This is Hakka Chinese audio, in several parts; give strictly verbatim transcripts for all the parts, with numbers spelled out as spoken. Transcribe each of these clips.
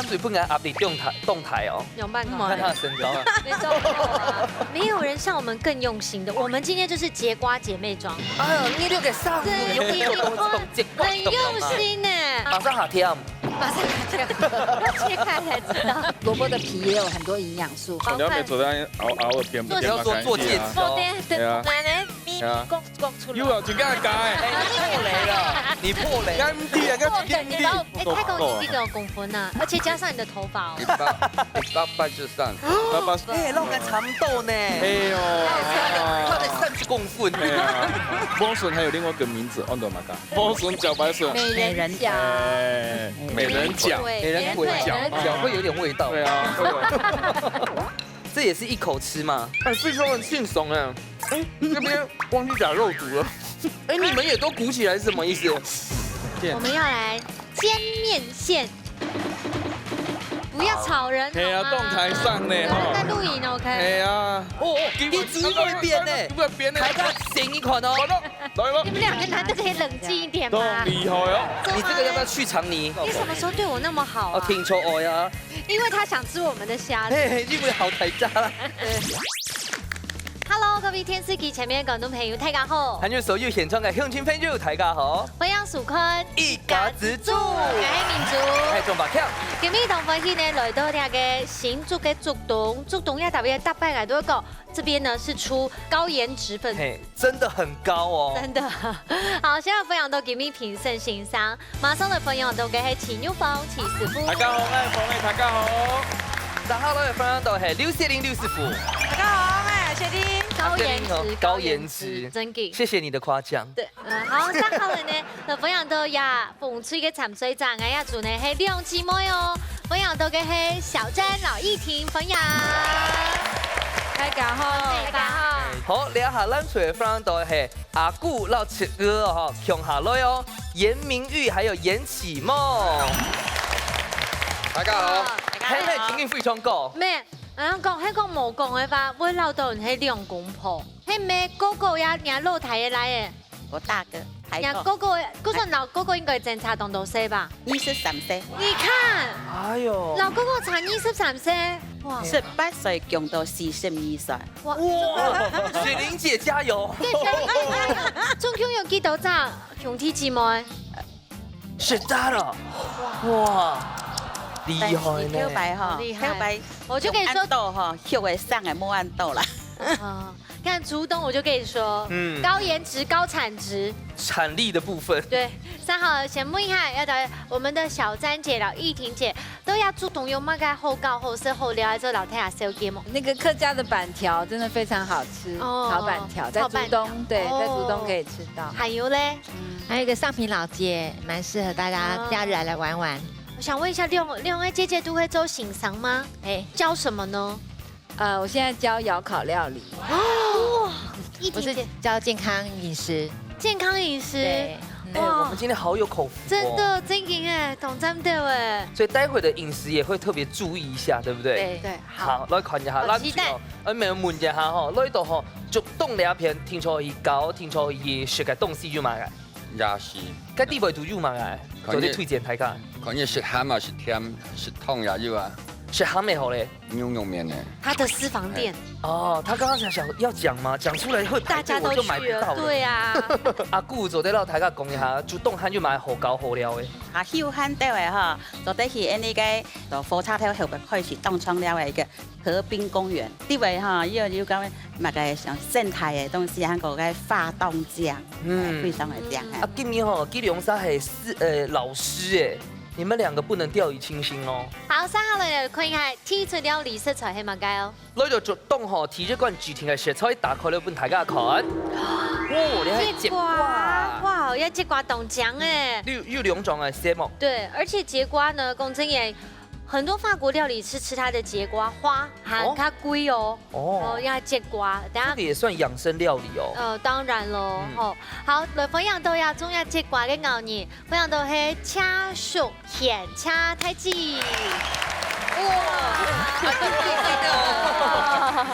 水分给他 update 动态动态哦，有办法。看他的身高。没错啊，没有人像我们更用心的。我们今天就是节瓜姐妹装，哎呦，你六个上午对有没有从结果很用心呢。马上好跳。马上切开才知道。萝卜的皮也有很多营养素。你要别走在熬熬的边，做不要说做戒指哦，哦。对对，对啊我们来咪对啊讲讲出来。又要去干干。哎，你破雷了，你破雷。干地啊，干地干地。哎，太高级这个功夫呢，而且加上你的头发哦一。百一百八十三，爸爸，哎，那个长豆呢？哎呦，他的三十公分。哎呀，莴笋还有另外一个名字，安到嘛讲，莴笋茭白笋，美人角，哎，美人角，对美人尾美人角会有点味道。对啊，这也是一口吃吗？哎，非常的轻松哎，哎，这边忘记打肉毒了。哎，你们也都鼓起来是什么意思？我们要来煎面线，不要吵人，哎呀，好吗动态上呢有人在哈。录影，OK。哎呀，哦，哦，你只会编呢，不要编呢。还在剪一款哦。好了，来了。你们两个男的可以冷静一点吗？厉害哦。你这个要不要去肠泥？你什么时候对我那么好啊？哦，挺丑哦呀。因为他想吃我们的虾子。嘿，嘿，你们好抬价啦。 Hello，各位电视机前面的观众朋友，大家好还，有所有现场的乡亲朋友，大家好。欢迎收看一家之煮我是明珠。嗨，仲伯强。今日當歡喜呢，來到這個新竹个竹東，竹東也特別特別來到講，這邊呢是出高鹽焗粉。嘿，真的很高哦。真的，好，現在歡迎到今日評審先生，馬上來歡迎到个係徐玉鳳徐師傅。大家好，我係鳳妹，大家好。大家好，歡迎到係劉雪玲劉師傅。大家好，我係雪玲。高鹽焗，高鹽焗真緊。謝謝你的誇獎。對，嗯，好，上好了呢，那歡迎到呀，紅隊个參賽者，𠊎也祝呢係兩姊妹哦，歡迎到个係小詹、老義婷，歡迎。大家好。大家好。好，這下咱除了歡迎到係阿姑摎七哥哦，吼，共下來哦，嚴明玉還有嚴啟夢。大家好。嘿，那今日非常高。咩？人講，係講無講个話，會恅到人係兩公婆。係咩？哥哥呀，若老弟个來誒。我大哥，大哥，若哥哥，哥算老哥哥應該爭差當多歲吧？二十三歲。你看，哎呦，老哥哥差二十三歲，哇！十八歲降到四十二歲。哇！哇，雪玲姐加油！對，對，對，總共有幾多隻兄弟姊妹？十大了，哇，厲害但是後呢！擺哈，厲害後擺我就跟你說有恁多哈，後尾生的無恁多啦。啊，看竹東，我就跟你說，嗯高鹽焗、高產值。產力的部分，對，上好，先問一下，要找我們的小詹姐、老義婷姐，都要竹東有麼个好搞、好食、好尞，還做老弟啊小姐無？那個客家的粄條真的非常好吃，哦炒粄條在竹炒粄條東，對，在竹哦東可以吃到。還有咧，還有一個上品老街，蠻適合大家哦假日來玩玩。我想問一下，兩兩位姐姐都會做先生嗎？哎，教什麼呢？呃，我現在教窯烤料理。哇，義我是婷姐，教健康飲食。健康飲食，對，哎，哇我們今天好有口福哦。真的真的哎，當讚到哎。所以待會的飲食也會特別注意一下，對不對？對，對，好，好，來看一下，好期待咱就，呃，問一下吼，來到吼，竹東這片，聽說佢搞，聽說佢食个東西有麼个？夜市，該地位都有麼个？做得推薦大家。看你食鹹啊，食甜，食湯也有啊，食鹹个好咧。牛肉麵呢。他的私房店，哦，他剛剛想想要講嗎？講出來會排隊，大家都我就買去了，不到了。對啊。阿姑做得摎大家講一下，竹東還有麼个好搞好尞个？啊，休閒兜的哈，做得去恁呢个，到火車頭後壁開始當長尞的一個河濱公園，裡位哈，又有講麼个像生態的東西，還有個花東醬，嗯非常的靚。啊，今日吼，吉良沙係師，呃，老師哎，你們兩個不能掉以輕心哦。好，接下來看一下第一道料理食材係麼个哦？來到竹東吼，第一關指定个食材打開來分大家看。哦，你還有節瓜。哇，這節瓜當靚哎。有有兩種个色目。對，而且節瓜呢，講真个，很多法國料理是吃它的節瓜花，還較貴哦。哦哦，要節瓜，等下這個也算養生料理哦。呃，當然咯，嗯吼。好，來分享到呀，種呀節瓜个咬人，分享到係車淑賢車大姊。哇！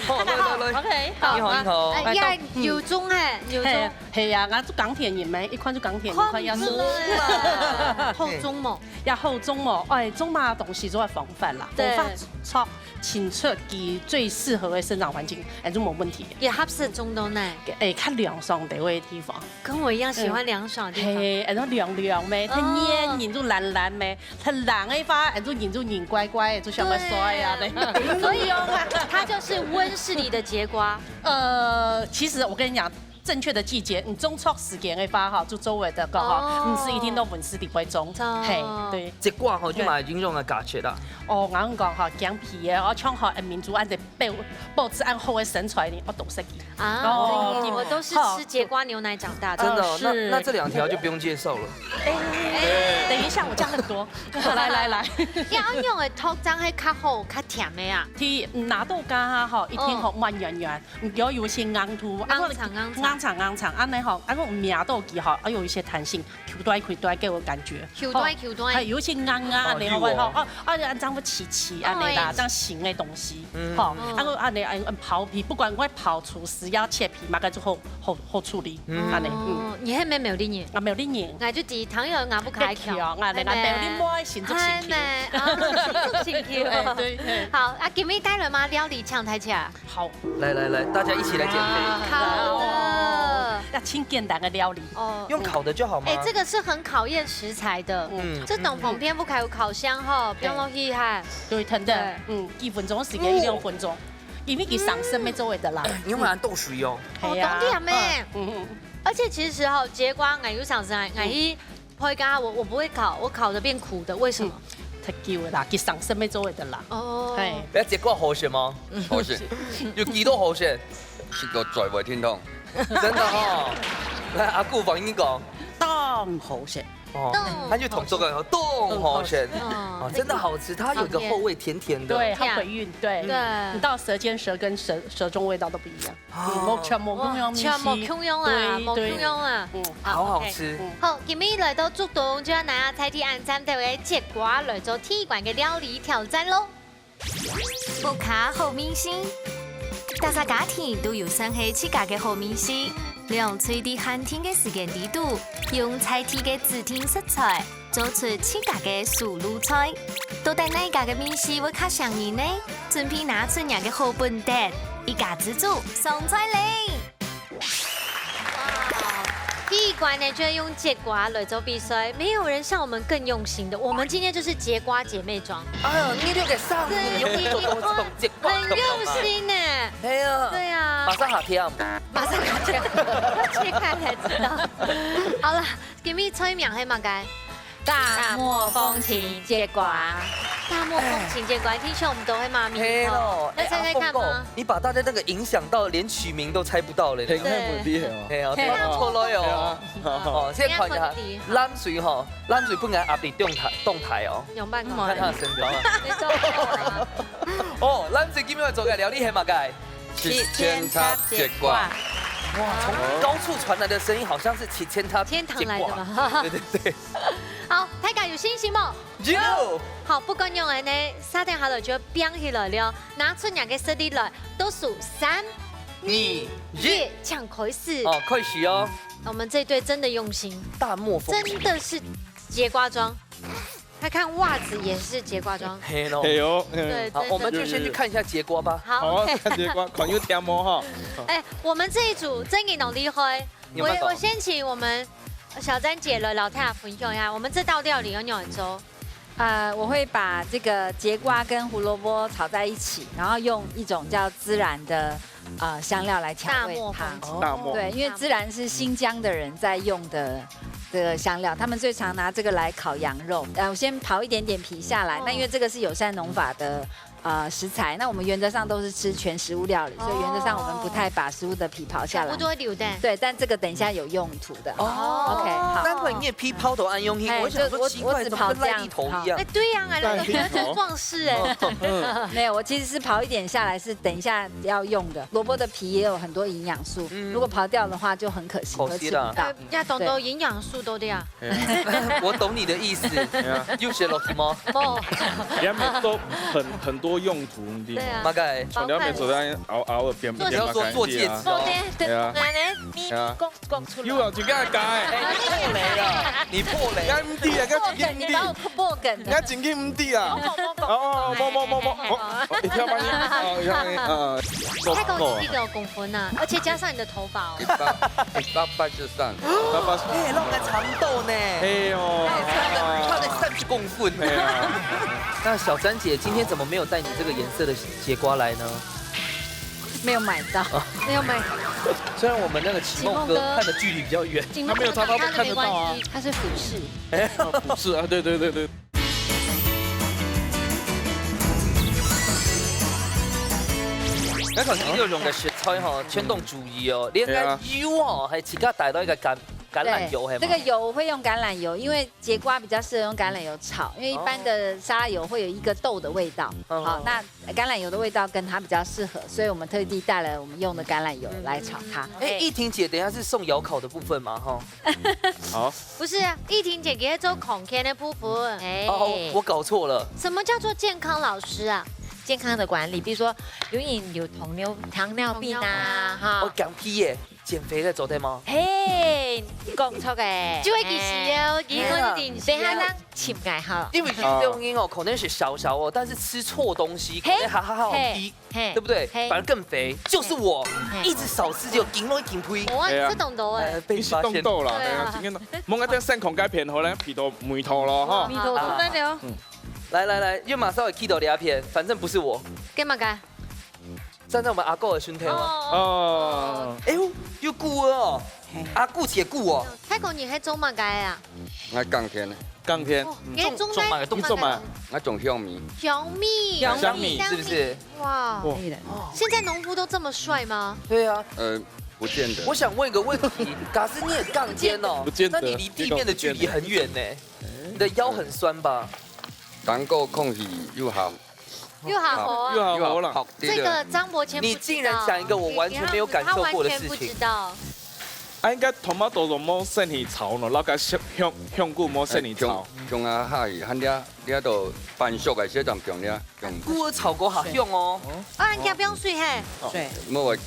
好，來來來， OK，你好你好。哎呀，有種嘿，有種。係啊，𠊎做耕田人咩，一看就耕田人，看樣子。看毋出來啦。好種無？也好種無？哎，種麼東西做得防範啦，對。無法做，清出佢最適合个生長環境，哎，就無問題。也合適種到呢。哎，較涼爽个地方。跟我一樣喜歡涼爽的地方。係，然後涼涼咩，哦。天然人就懶懶咩，很冷个話，哎，就人就人乖乖，就想要睡啊，對。對。所以哦，它就是溫室裡的櫛瓜。呃，其實我跟你講，正確的季節，你種錯時間个話，哈，就周圍的，哈，哦。毋係一定都溫室裡會種。哦。係，對。櫛瓜吼，對。就買應用个價值啦。哦，𠊎講哈，講皮个，哦，像哈，民族安的報，報紙安好个身材呢，我都識佢。啊，哦，對，我都是吃櫛瓜牛奶長大的。真的哦，哦，是。那，那這兩條就不用介紹了。哎，等一下，我加很多。來，來，來。要用个豆漿係較好，較甜个啊。佢拿到家哈，一定好，哦。軟軟軟。 有，有一些硬度，啊，硬長硬長。硬長硬長，恁呢吼，啊，𠊎摸到佢吼，啊，有一些彈性，Q對Q對，給我感覺。Q對Q對。吼，還有一些硬啊，恁呢吼，哦，有哦。吼，啊，啊，恁樣會刺刺，恁呢啦，哦，哎。這樣型的東西，嗯。吼，哦。啊，𠊎恁呢，哎，刨皮，不管𠊎刨除絲要切皮嘛，該就好，好，好處理，嗯。恁呢，嗯。哦，你係毋係苗栗人？啊，苗栗人。𠊎就知，糖友𠊎不開竅。開竅，啊，恁呢，係咩？苗栗妹，新竹新竅。係咩？啊，新竹新竅。哎，對，哎。好，啊，今日帶來麼料理請大家？ 好。來，來，來，大家一起來減肥。啊，好哦。要清簡單的料理。哦。用烤的就好嗎？哎，這個是很考驗食材的。嗯。這種旁邊不可以有烤箱吼，不要弄厲害。對，等等，對。嗯，一分鐘時間，一兩分鐘，因為佢上身沒周圍的啦。你用來凍水哦。哦，係啊。當甜咩。嗯，嗯，嗯。而且其實吼，櫛瓜，𠊎有常常，𠊎去 會跟他，我，我不會烤，我烤的變苦的，為什麼？嗯，太久了啦，佢上身沒周圍的啦。哦。嘿。不要櫛瓜好食嗎？好食。有幾多好食？食到嘴巴會疼痛。真的哦。來，阿姑幫你講。當好食。哦，當，他就同這個說，當好食。嗯。哦，真的好吃，它有一個後味，甜甜的。對，它回韻，對。對。你到舌尖、舌根、舌，舌中味道都不一樣。 嗯，無，全無共樣味緒。全無共樣啊，對，無共樣啊。對。嗯。好，好，好，OK。吃。嗯。好，今日來到竹東，就愛拿大家推薦个櫛瓜來做第一關个料理挑戰囉。屋下好味緒，大家家庭都有算係自家个好味緒，兩隊在限定个時間裡肚，用在地个指定食材， 做出自家个手路菜。到底哪家个味緒會較餳人呢？準備拿出若个好本事，一家之煮上菜咧！哇，第一關呢，就係用櫛瓜來做比賽，沒有人像我們更用心的。我們今天就是櫛瓜姐妹莊。哎呀，你這個上午你又不做多這種櫛瓜，很用心呢。哎呀，對啊。馬上下天。馬上下天，切開才知道。好了， 今日菜名係麼个？大漠風情櫛瓜。大漠風情櫛瓜，聽說我們都會罵咪咪吼。係咯，那猜猜看嗎？哎，阿峰哥，你把大家那個影響到連取名都猜不到了呢。很，很問題哦。係啊，對。係啊，錯了喲。係啊。哦，先看一下，你要問題。藍水吼，藍水本來壓力動態，動態哦。用辦法。看他的身高啊。沒錯。哦，藍水今日要做个料理係麼个？ 七千塔櫛瓜。哇，從高處傳來的聲音好像是七千塔櫛瓜。天堂來的嗎？對，對，對。好，大家有信心無？有。好，不管用个呢，沙丁下來就要變起來了，拿出若个實力來，倒數三、二、一，請開始。哦，開始哦。我們這隊真的用心，大漠風情。真的是櫛瓜莊。 他看襪子也是櫛瓜莊。係咯。係哦。對，好，真的。我們就先去看一下櫛瓜吧。好，好，OK。看櫛瓜，看有甜無哈。哎，我們這一組真的很厲害。我，有沒有搞？我先請我們小詹姐來摎大家分享一下，我們這道料理要怎麼做？呃，我會把這個櫛瓜跟胡蘿蔔炒在一起，然後用一種叫孜然的，呃，香料來調味它。大漠風情。大漠。對，因為孜然是新疆的人在用的這個香料，他們最常拿這個來烤羊肉。呃，我先刨一點點皮下來，哦。那因為這個是友善農法的，呃，食材，那我們原則上都是吃全食物料理，所以原則上我們不太把食物的皮刨下來。哦。全部都會留的。對，但這個等一下有用途的。哦。OK，好。難怪你的皮刨到恁用心，嘿，我想說奇怪，就我，我只刨這樣，怎麼跟癩痢頭一樣？好。哎，對呀，哎，癩痢頭。那個很壯實哎。沒有，我其實是刨一點下來，是等一下要用的。蘿蔔的皮也有很多營養素，嗯。如果刨掉的話就很可惜，可惜啦。而且不大。哎，要懂得營養素都對啊。對。我懂你的意思，對啊。有寫落去嗎？哦。你還沒說很，很多用途，你知道嗎？對啊。大概。從來沒做到熬，熬的邊邊，不要說做戒指哦。做戒指。對啊。對啊。啊。講，講出來。有啊，就恁樣改。哎，你破雷了，你破雷。𠊎毋知啊，𠊎真經毋知。破梗，你把我破梗了。𠊎真經毋知啊。哦，哦，哦，哦，哦，哦，一條把你，哦，一條把你，呃，泰國你幾多公分啊？而且加上你的頭髮哦。一百，一百八十三。一百八十三。哎，攏个差不多呢。哎喲。哎，差了，差了三十公分。哎呀。那小詹姐今天怎么没有带你这个颜色的节瓜来呢？没有买到，没有买到。虽然我们那个启梦哥看的距离比较远，启梦哥他没有差到，看得到啊。他是俯视。哎，哦，俯视啊，对，对，对，对。那可能有用个食材哈，全当注意哦，连个油哦，还自家带到一个橄橄榄油，对，这个油我会用橄榄油，因为节瓜比较适合用橄榄油炒，因为一般的沙拉油会有一个豆的味道。哦。好，那橄榄油的味道跟它比较适合，所以我们特地带了我们用的橄榄油来炒它。哎，玉婷姐，等一下是送窑烤的部分嘛，哈？好。不是啊，玉婷姐给他做孔天的部分。哎。哦，我搞错了。什么叫做健康老师啊？健康的管理，比如说有人有糖尿糖尿病啊，哈。哦，減肥耶，减肥个做得吗？嘿，你讲错个。就会给洗哦，哎。你讲一定等一下让请改好了。因为有些人哦，可能是小小哦，但是吃错东西，可能还还好，嘿，嘿，对不对？嘿。反而更肥，就是我，嘿。一直少吃，就紧了一紧肥。我这懂得哎。哎，被你是发现。冻到了，对啊。哎呀，今天呢，莫个在上空该片好了，皮头梅头了哈。梅头出来了。嗯。来来来，又马上有 Kido 聊片，反正不是我。干嘛干？站在我们阿哥的身头啊。哦。哦。哎呦，又顾哦，嘿。阿顾且顾哦。太公，你还做么个啊？我耕田呢。耕田。哦，嗯。你还种种么个东西？你种么个？我种香米。香米。香米，香米。是不是？哇。哇。可以了。现在农夫都这么帅吗？对啊。呃，不见得。我想问一个问题，假设你也耕田哦，不见得。那你离地面的距离很远呢，你的腰很酸吧？当个空气又好。 又好活啊。又好活了。好，对了。这个张伯谦不知道。你竟然讲一个我完全没有感受过的事情。他完全不知道。啊，应该 tomato 都无生去炒呢，老个香，香，香菇无生去炒。哎，像，像啊，嗨，他俩，俩都半熟个，这种种俩，种。菇炒过好香哦。啊，人家不用水嘿。水。莫会，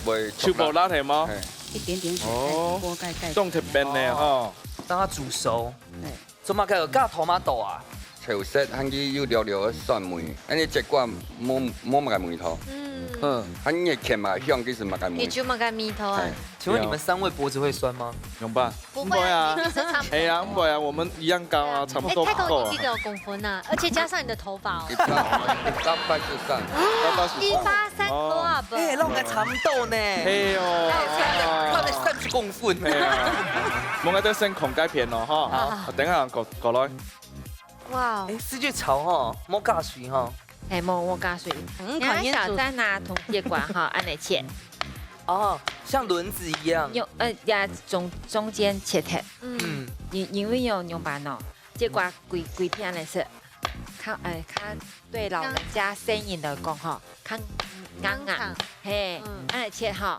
会，就无辣的吗？嘿。一点点水，哦。锅盖盖起来。冻特别呢，哦。让它煮熟。对。 做么个加 tomato 啊？潮湿，还有了了个酸味，安尼节瓜无，无么个味道。嗯。嗯。安尼甜嘛香，其实么个味。也就么个味道啊。哎。请问你们三位脖子会酸吗？有吧？不会啊，不会啊。你是差不多。哎呀，不会啊，我们一样高啊，差不多哎，太高，高啊。你几多公分啊？而且加上你的头发哦。一百，一百八十三。一八三 club。哎，弄个长豆呢。哎呦，看了三十公分。哎呀，我们在先看该片咯哈。好，等一下过，过来。哇哦。哎，是就炒哈，莫加水哈。哎，莫，莫加水。嗯，你看小站啊，同节瓜哈，按呢切。哦，像轮子一样。用，呃，呀，中，中间切开。嗯。因，因为用，用板哦，节瓜规，规片来吃。 较，哎，较对老人家声音来讲吼，较硬硬，硬硬。嘿，嗯。哎，切吼，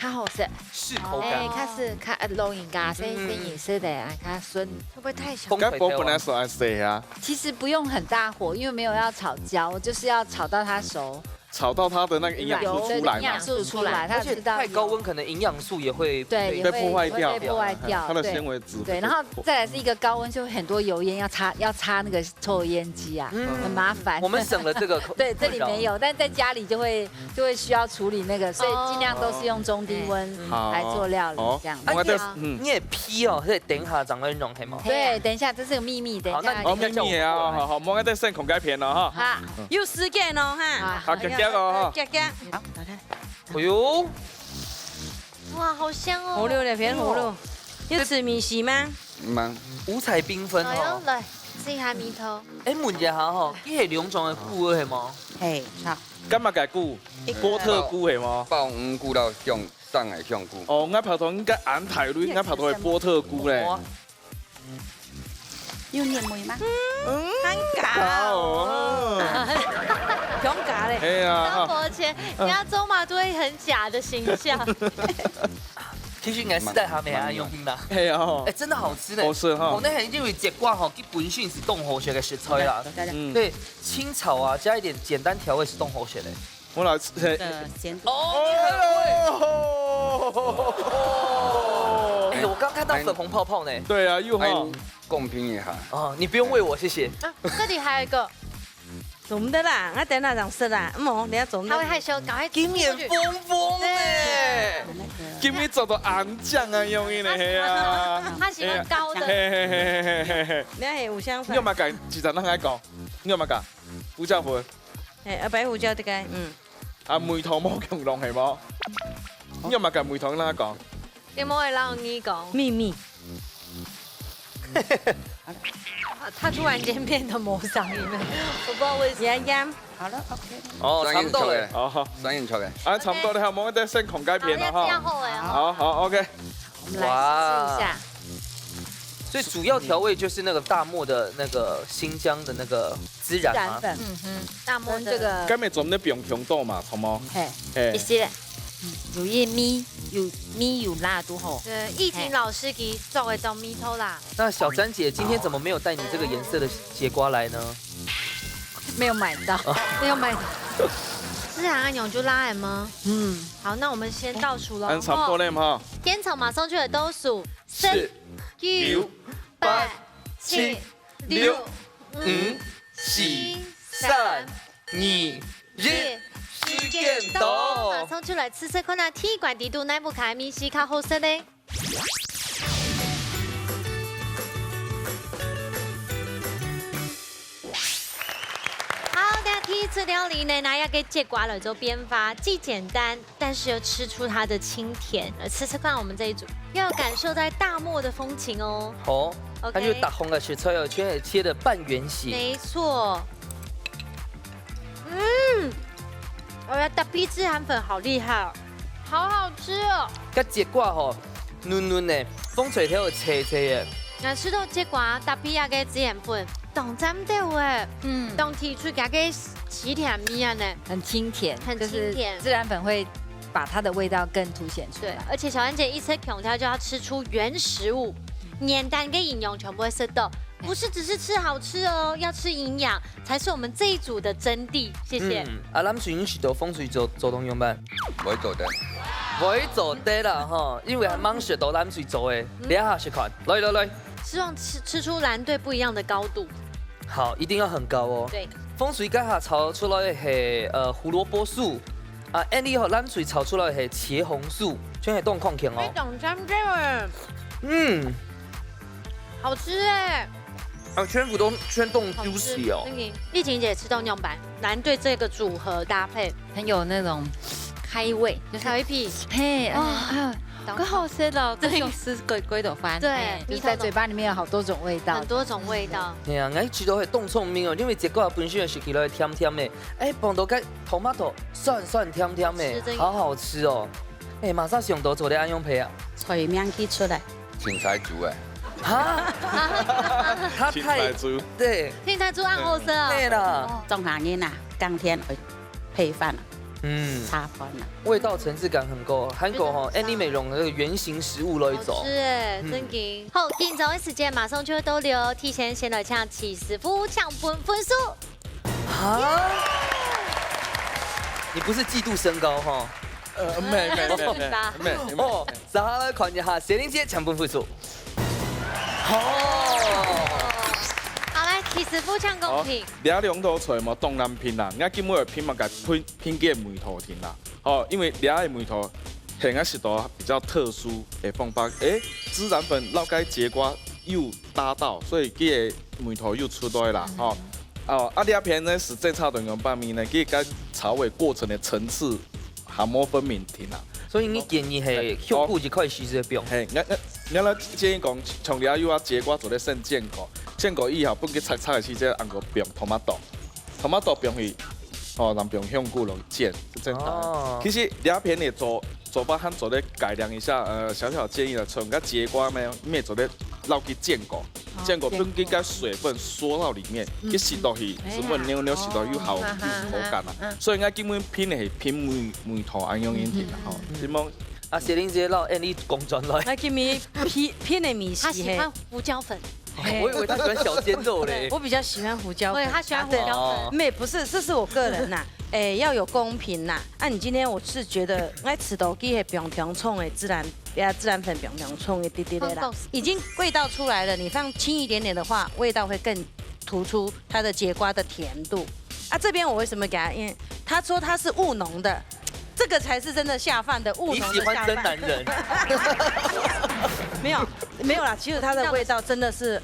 较好食。适口感。哎，较是，较，呃，老人家声，嗯。声音是的，哎，较顺。会不会太小？风吹该薄本来是按谁啊？其实不用很大火，因为没有要炒焦，就是要炒到它熟。 炒到它的那个营养素出来嘛。有，对，营养素出来，它而且太高温可能营养素也会对，被，也会，被破坏掉。会被破坏掉，它的纤维质对，对，然后再来是一个高温，就会很多油烟要擦，要擦那个抽油烟机啊，嗯。很麻烦。我们省了这个困扰。对，这里没有，但在家里就会，就会需要处理那个，所以尽量都是用中低温哦。好，来做料理，好，这样。我在，啊，你，嗯。你的皮哦，是等一下长得很浓，嘿吗？对，等一下，这是个秘密，等一下。好，那你等一下叫我过来。哦，秘密啊，好，好，我们在上空该片了哈。好。 有时间哦，哈。啊。好，遽遽哦，哈。遽遽。好，打开。哎呦，哇，好香哦。好溜嘞，变好溜。有吃米线吗？嗯。五彩缤纷哦。哎呦，来，试一下味道。哎，问一下哈，这系两种的菇系吗？嘿，好。干嘛改菇？一个波特菇系吗？爆鱼菇到香，上海香菇。哦，我跑头应该安泰瑞，我跑头会波特菇嘞。哇。 有黏味吗？嗯，很假哦。假哦。很假嘞。哎呀，张伯谦，你要走马都会很假的形象。其实应该是在他们啊，用心啦。哎呀，哎，真的好吃呢。好吃哈。哦，那很因为节瓜哈，基本上是冻好些的食材啦。嗯。对，清炒啊，加一点简单调味是冻好些的。我来吃，的咸度。哦，你很会。哦。哎，我刚看到粉红泡泡呢。对啊，又哈。哎，公平一下。哦，你不用喂我，谢谢。啊，这里还有一个。做毋得啦，我等下正食啦，嗯哦，你要做毋得。他会害羞，赶快吃过去。金眼峰峰呢？对。今日做到红酱啊，用的呢，嘿啊。他喜欢高的。嘿嘿嘿嘿嘿嘿。你看，嘿，有想法。你有没有敢？几张让他讲？你有没有敢？胡椒粉。哎，啊，白胡椒这个，嗯。啊，味道无共样系无？你有没有敢味道让他讲？你莫会让你讲。秘密。啊，他突然间变得没声音了，我不知道为什么。盐盐。好了，OK。哦，差不多了。哦，好。三人出来。啊，差不多了，好，我们再先看该片了哈。好，要加好了哦。好，好，OK。我们来试试一下。哇。所以主要调味就是那个大漠的那个新疆的那个孜然吗？孜然粉。嗯哼，大漠的。跟这个该没做那平平豆嘛，好吗？嘿。嘿。一些，嗯，有一米，有米有辣都好。对，易婷老师给做的做米头啦。那小詹姐今天怎么没有带你这个颜色的节瓜来呢？没有买到。没有买到。是啊，阿勇就拉人吗？嗯。好，那我们先倒数了。按差不多了哈。哦，现场马上就有倒数，十、十、九、九、八、八、七、七、六、六、五、五、四、四、三、三、二、二、一，一，时间到。马上就来试试看啊，第一关底肚哪部卡米西卡好食呢？ 好，大家第一次料理呢，拿一个节瓜来做变化，既简单，但是又吃出它的清甜。呃，吃吃看我们这一组，要有感受在大漠的风情哦。好，OK。它就是大漠的食材哦，切，切的半圆形。没错。嗯，我要搭配孜然粉，好厉害哦，好好吃哦。个节瓜吼， 嫩嫩个，风吹透脆脆个。那吃到节瓜搭配啊个孜然粉，當讚个欸。嗯。當提出佢个鹹甜味啊呢。很清甜，很清甜。就是孜然粉会把它的味道更凸显出来。对，而且小安姐一直强调就要吃出原食物，原單个营养全部会吃到，不是只是吃好吃哦，要吃营养， 才是我们这一组的真谛。谢谢。嗯，啊，藍隊你食到風水做，做當樣般？會做得。會做得啦吼，因為還吂食到藍隊做个，這下試看，來來來。希望吃，吃出藍隊不一樣的高度。好，一定要很高哦。對。風水這下炒出來个係，呃，胡蘿蔔素，啊，恁樣吼，藍隊炒出來个係茄紅素，全係當康健哦。非常香味欸。嗯。好吃欸。 啊，全部都全凍好吃，juicy哦。那个丽琴姐吃到仰般，藍隊這個組合搭配，很有那種開胃，就是開胃。嘿，哦。啊，啊，當好。好食哦，對。就像吃鬼鬼的飯，對，嘿，就是在嘴巴裡面有好多種味道。很多種味道。係啊，𠊎一直都會當聰明哦，因為節瓜本身係食起來甜甜个，哎，放到該tomato酸酸甜甜个，是真的。好好吃哦。哎，馬上想到做得恁樣配啊。菜名寄出來。 青菜煮个。哈？它太，青菜煮。對。青菜煮恁好食哦。對啦。哦，中下人啊，冬天會配飯啊，嗯。茶飯啊。味道層次感很高，還過吼，真的。Andy美容的那個原型食物都會走。好吃欸，嗯。真的。好，緊張个時間馬上就會到了，提前先來請徐師傅搶分分數。 啊？你不是嫉妒身高哈？呃，沒，沒，沒，沒，沒，沒。哦，接下來看一下，雪玲姐搶分分數。好。好，來，徐師傅搶公平。好，這兩道菜嘛，當難拼啦，𠊎今晡日拼嘛，該拼，拼个味道定啦。哦，因為這个味道，係𠊎食到比較特殊个方法。誒，孜然粉摎該節瓜又 搭到，所以佢个味道又出來啦，吼。哦，啊，這片呢係正常的用白米呢，佢个炒味過程的層次還無分明定啊。所以你建議係，哦，香菇一開始就放。嘿，𠊎，𠊎，𠊎來建議講，像這有啊，節瓜做得先煎過，煎過以後，分佢脆脆个時節，恁樣放tomato。 tomato放去，哦，然後放香菇落去煎，就簡單。哦。其實這片个做，做法還做得改良一下，呃，小小建議啦，像該節瓜呢，你也做得摎佢煎過，哦，煎過，煎過。分佢个水分縮到裡面，嗯，佢食落去，嗯。水分溜溜，哎呀。食落又好，哦，哈哈哈，又口感啊。嗯。所以𠊎今晡日拼个係拼味，味道恁樣个定啦，吼。嗯。希望啊，雪玲姐摎Andy講轉來。𠊎今晡日拼，拼个味緒係，他喜歡胡椒粉。 嘿。我以為他喜歡小鮮肉嘞。我比較喜歡胡椒粉。對，他喜歡胡椒粉。啊，對。哦。沒，不是，這是我個人吶。哎，要有公平啦。啊，你今天我是觉得，应该吃到佢係平平冲的，孜然，呀，孜然粉平平冲一滴滴的啦。已经味道出来了，你放轻一点点的话，味道会更突出它的节瓜的甜度。啊，这边我为什么给他？因为他说他是务农的，这个才是真的下饭的务农的下饭。你喜欢真男人。没有，没有啦，其实它的味道真的是，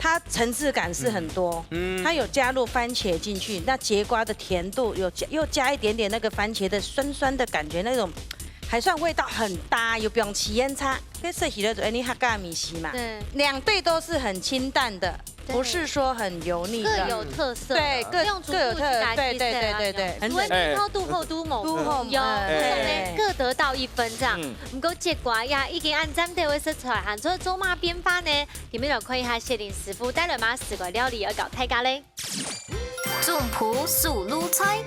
它层次感是很多。嗯。它有加入番茄进去，那节瓜的甜度有加，又加一点点那个番茄的酸酸的感觉，那种还算味道很搭，又不用起烟叉。可以吃起来就哎，你哈嘎米西嘛。对。两队都是很清淡的，对。不是说很油腻的。各有特色。对，各，用逐步去来各有特，对，对，对，对，对，很冷。所以你都都后都某都后，有，哎。各得到一分这样。嗯。不过结果呀，已经按暂定的食材，还做做嘛变化呢？今日来看一下雪玲师傅带来嘛四个料理要教大家嘞。中普手路菜。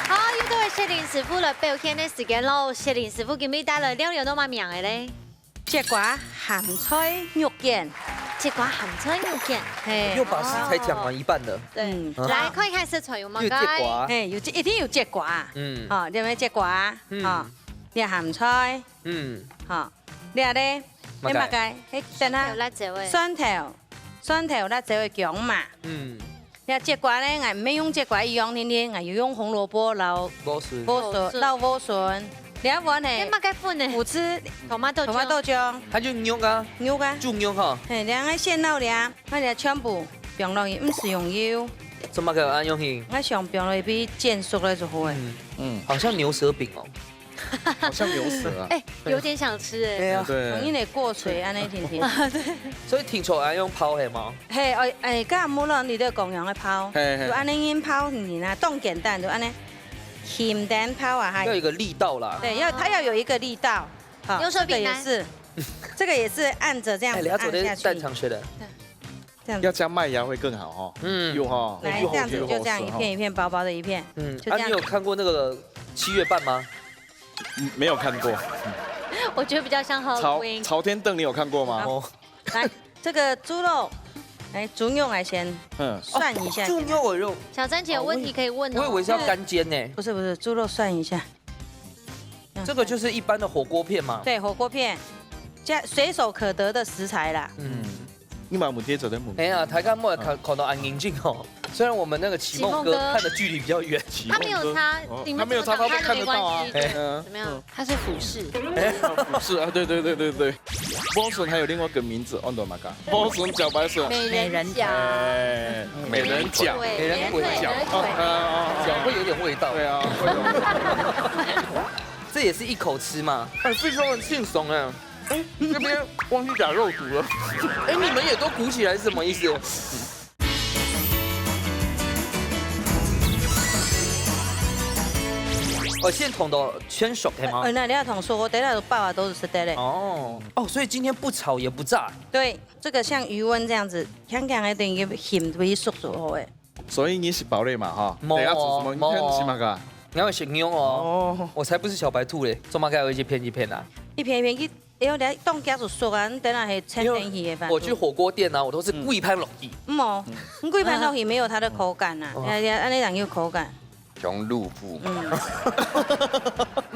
好，又到了雪玲师傅来表现的时间喽。雪玲师傅今日带来料理有哪么名的嘞？ 节瓜鹹菜肉卷。节瓜鹹菜肉卷。嘿。又把食材讲完一半了。对。嗯。来，看一下食材有么个？有节瓜。嘿，有，一定有节瓜。嗯。哦，有没有节瓜？嗯。哦，你鹹菜。嗯。哦，你啊咧，么个？你么个？嘿，等下。有辣椒味。蒜头，蒜头、辣椒味姜嘛。嗯。 這節瓜呢，𠊎毋係用節瓜一樣定定，𠊎有用紅蘿蔔摎莴筍。莴筍，莴筍。摎莴筍呢，這麼个粉呢？有吃tomato醬。Tomato醬。它就肉啊，肉啊。豬肉哈。嘿，這樣个餡料這，𠊎這全部放落去，毋使用油。做麼个愛用去？𠊎想放落去，畀佢煎熟了就好了。嗯，嗯，好像牛舌餅哦。 好像牛舌啊。哎，有點想吃哎。對啊。對。同樣个過水，恁樣甜甜。所以聽說愛用泡係無？嘿，哎，哎，剛剛無論你都講用个泡，嘿，嘿。就恁樣泡甜甜啊，當簡單，就恁樣輕輕泡啊，還要有一個力道啦。對，要，它要有一個力道。好，牛舌餅來。這個也是，這個也是按著這樣子按下去。哎，你要做得蛋長些的。對。 這樣子。要加麥芽會更好哈。嗯。有哈。來，這樣子就這樣一片一片薄薄的一片，嗯，就這樣。啊，你有看過那個七月半嗎？嗯，沒有看過。我覺得比較像朝，Halloween。朝天凳你有看過嗎？好。哦。來，這個豬肉，來，豬肉來先，嗯，涮一下。哦，豬肉我有。小詹姐有問題可以問哦。我以為是要乾煎呢。不是，不是，豬肉涮一下。 這個就是一般的火鍋片嘛。對，火鍋片，這隨手可得的食材啦。嗯。你嘛問題做得問。哎呀，大家莫看，看到恁認真哦。雖然我們那個啟夢哥看的距離比較遠。啟夢哥。他沒有差，哦，你們怎麼講他沒有差，他都看得到啊。他的沒關係，對，哎。嗯。怎麼樣？他是俯視。哎，俯視啊，對，對，對，對，對。莴筍還有另外一個名字，安到麼个？莴筍茭白筍。美人茭。哎，美人茭。美人尾。美人尾。哦，哦，哦，哦。茭會有點味道。對啊，會有。這也是一口吃嗎？哎，非常很輕鬆哎。哎，這邊忘記加肉毒了。哎，你們也都鼓起來是什麼意思？哦，現在同到全熟係嗎？哎，那你要同熟，我等下都包啊，都是食得嘞。哦，哦，所以今天不炒也不炸。對，這個像魚塭這樣子，香香的，等於鹹微熟就好誒。 所以你食飽了嘛，哈？無，等下煮什麼？無。你看你食麼个？你要食肉哦。哦。我才不是小白兔嘞，做麼个要一片一片啊？一片一片，佢，哎喲，你當遽就熟啊，你等下係千年魚的飯。因為我去火鍋店啊，我都是歸盤落去。嗯哦，你歸盤落去沒有它的口感啊，哦。哎呀，恁樣有口感。像滷煮。嗯。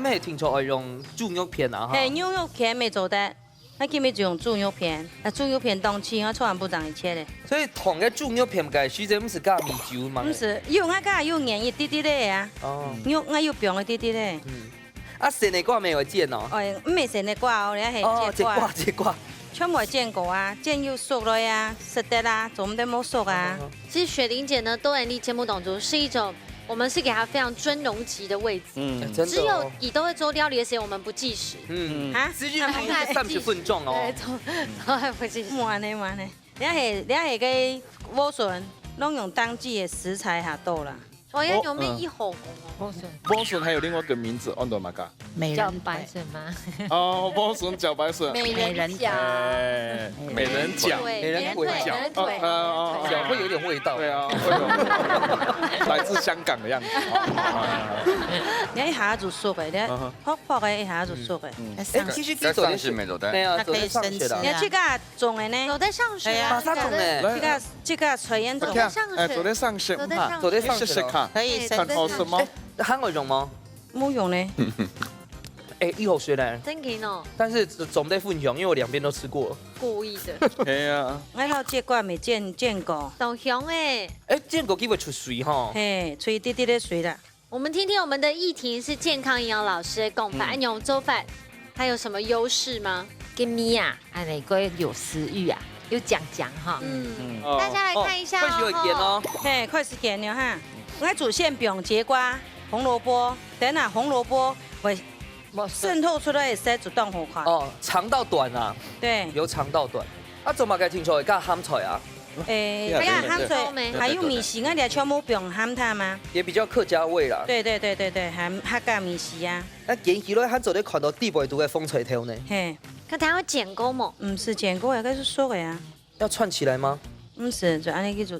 乜聽說愛用豬肉片啊，哈。嘿，牛肉片乜做得。 該今日就用豬肉片，啊，豬肉片當輕，啊，全部當一切咧。所以燙个豬肉片个時節，毋係加米酒嘛？毋係，有啊，加有研一滴滴咧啊。哦。肉，啊，有放一滴滴咧。嗯。啊，生个瓜乜會煎哦？哎，毋係生个瓜哦，你係哦，節瓜。節瓜，節瓜。全部煎過啊，煎又熟了呀，食得啦，做毋得無熟啊。哦。其實雪玲姐呢，都在你節目當中是一種，我們是給她非常尊榮級的位置。嗯。真的哦。只有你都會做料理的時間，我們不計時。嗯。啊？只有你三十分鐘哦。對，從，從來不計時。無恁呢，無恁呢。你係，你係个莴筍，攏用當季的食材下到啦。哦，要用咩一口紅哦。莴筍。莴筍還有另外一個名字，安到麼个？美人茭白筍嗎？哦，莴筍茭白筍。美人茭。哎，美人茭。對，美人尾。美人尾。哦，哦，哦，哦。茭會有點味道。對啊，會有。來自香港的樣子。哦。你一下就熟了，你嗯哼。薄薄的一下就熟了。嗯。哎，其實佢做得係，該上市沒做得？對啊，它可以做得上市啦。生吃啊。你這個種的呢？做得上市啊。哎呀。馬上種呢。這個，這個菜園種。做得上市。哎，做得上市。做得上市。做得上市。你試試看。可以，哎，看好什么？哎，還有用嗎？沒用呢。哎，一口水呢？真的哦。但是總得分享，因為我兩邊都吃過了。故意的。哎呀。𠊎頭節瓜未煎，煎過。當香哎。哎，煎過佢會出水吼。嘿，出一滴滴的水啦。我們聽聽我們的議題是健康營養老師的講法，嗯。恁樣做法，它有什麼優勢嗎？今晡日啊，恁樣个有食慾啊，有講講哈。嗯，嗯。大家來看一下哦。哦，開始有點哦。嘿，開始點了哈。𠊎就先放節瓜、紅蘿蔔，等下紅蘿蔔會滲透出來个色就當好看。哦，嚐到短啊。對。有嚐到短。啊，做麼个清楚會加鹹菜啊？誒，對啊，加鹹菜，對，對，對。還有米線，𠊎這全部放鹹淡嘛。也比較客家味啦。對，對，對，對，對，還客家米線啊。那煎起來還做得看到底背肚个紅菜頭呢。嘿。該它要煎過無？毋係煎過个，該係熟个啊。要串起來嗎？毋係，就恁樣去做。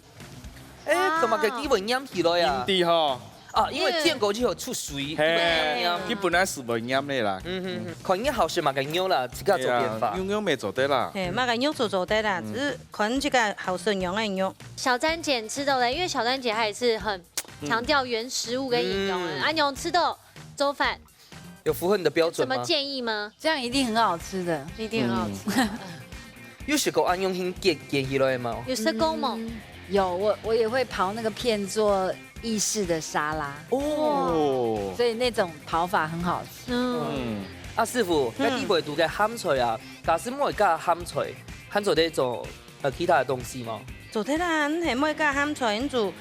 誒，做麼个佢會黏起來啊？因為吼。啊，因為煎過之後出水，嘿，佢會黏黏。佢本來係會黏个啦。嗯哼哼，看你好食麼个肉啦，自家做變化。哎呀，牛肉乜做得啦。嘿，麼个肉就做得啦，嗯。只係看自家好食仰个肉。小詹姐吃到的，因為小詹姐她也是很強調原食物跟營養的，嗯。啊，你有吃到做法 有符合你的標準嗎？有什麼建議嗎？這樣一定很好吃的。一定很好吃。嗯。有食過恁樣形煎，煎起來嗎？有食過嗎？嗯，有，我，我也會刨那個片做意式的沙拉。哦。所以那種刨法很好吃。嗯。嗯。啊，師傅，嗯。該底背肚个鹹菜啊，假使無加鹹菜，還做得做，呃，其他的東西嗎？做得啦，你係無加鹹菜，你就，